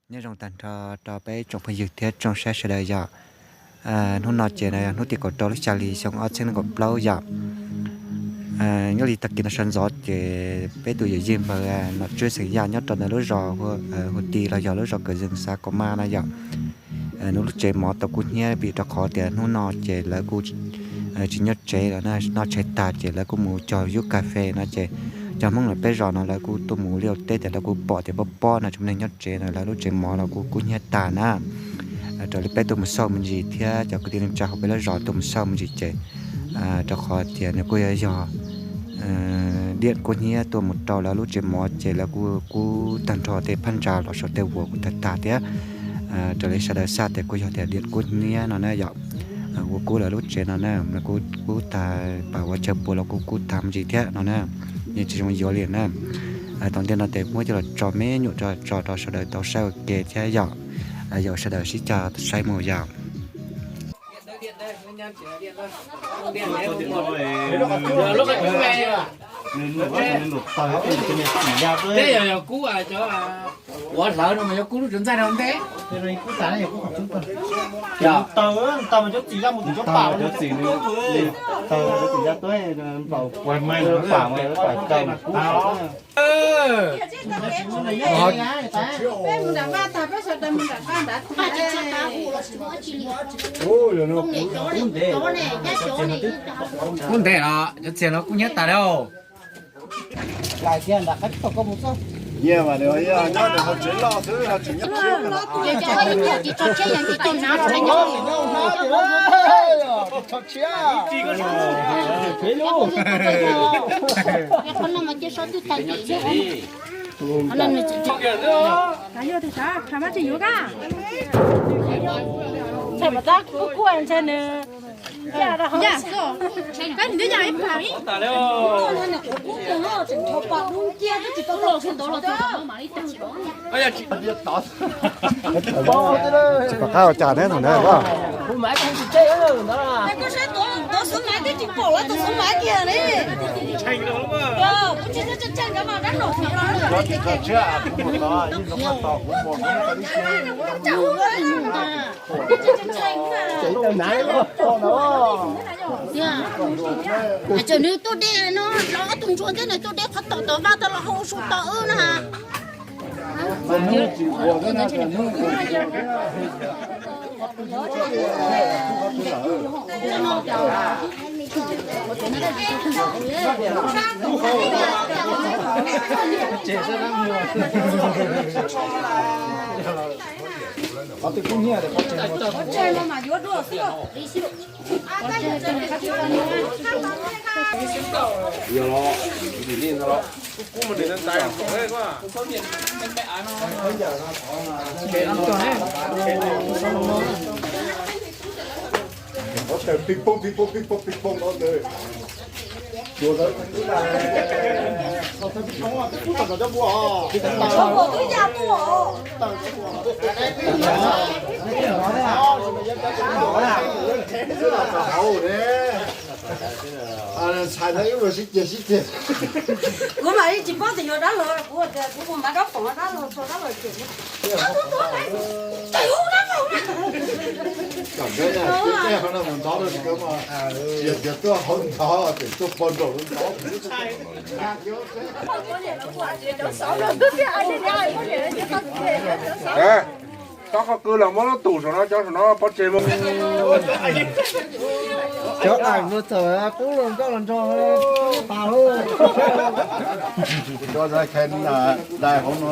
Nyob zoo tag nrho rau peb tsoom phooj ywg thiab tsoom saib sawv daws yom. Hnub no ces hnub tim kaum rau lub xya hli xyoo ob txhiab nees nkaum plaub yom. Nyob li tag kis no sawv ntxov ces peb tus yawm yij npawg nom tswv xeem Yaj nyob rau ntawm lub zos Hu Ti los yog lub zos Kawm Zees xav Kaum Maj no yom. Nws lub tsev mov tau kub hnyiab vim rau qhov tias hnub no ces lawv kuj tsis nyob tsev lawm, noj tshais tag ces lawv kuj mus cog yub kas fes no ces cov Hmoob lawm peb zos no lawv kuj tuaj mus ua liaj ua teb tias lawv kuj pom tias pob pob no tsis muaj neeg nyob tsev no lawv lub tsev mov los kuj kub hnyiab tag na. Raws li peb tuaj mus xauj me ntsis thiab cov kwv tij neej tsa hauv peb lub zos tuaj mus xauj me ntsis ces rau qhov tias nws kuj yog yog diam kub hnyiab tuaj mus rau lawv lub tsev mov ces lawv kuj kub tag nrho tej phab ntsa los saum tej vuas kuj tag tag thiab. Raws li sawv daws xaj tias kuj yog tias diam kub hnyiab no na yom. Kuj kub lawv lub tsev no na, lawv kuj kub tag pas ua chaw pua los kuj kub tag me ntsis thiab no na. Yeej tsis zoo yuav li na. Tom ntej no ces muab coj los tso me nyuam tso tso rau sawv daws tau saib ua ke thiab yom. Yog sawv daws sib cog saib mus yom. Ua hlawv no mas yuav kub lub tsuv ntxaij no ntej. Taw, taw mas cov txiv laj mus tim cov pam, cov txiv, taw cov txiv laj tuaj npaum pam, pam taw mas kub. Kub ntev los cov txiv no kub hnyiab tas li. Nyiaj mas nws nyob nws hauv tsev loj xwb, tsis nyob tshiab. Tsis pom qab ua cas ne thaum ntawd. Tseem nws tuaj de no los ob tug ntsuag thiab nws tuaj de qhov tom tom vaj tau los hau su tau wb na. Qhov twg kub hnyiab pov tseg no mas yuav dua xwb. Pig pong pig pong pig pong pig pong no. Ntxhais no ib ua sib ceg sib ceg. Kuv mas yeej tsis paub tias yuav dab laug, kuv tias kuv mus mas dab pom dab laug tso dab laug cem. Kom neb na, twb dej qhov no mus ntov rau tsis tau mas, tsis yog tias tuaj hauv ntov ces tuaj pog nraum ntov. Cov qhov kwv los muab lub tus saum no, cov saum no pov tseg mus. Cov aim no txawm pub los nkauj los nraug tas lawm. Dai hauv no.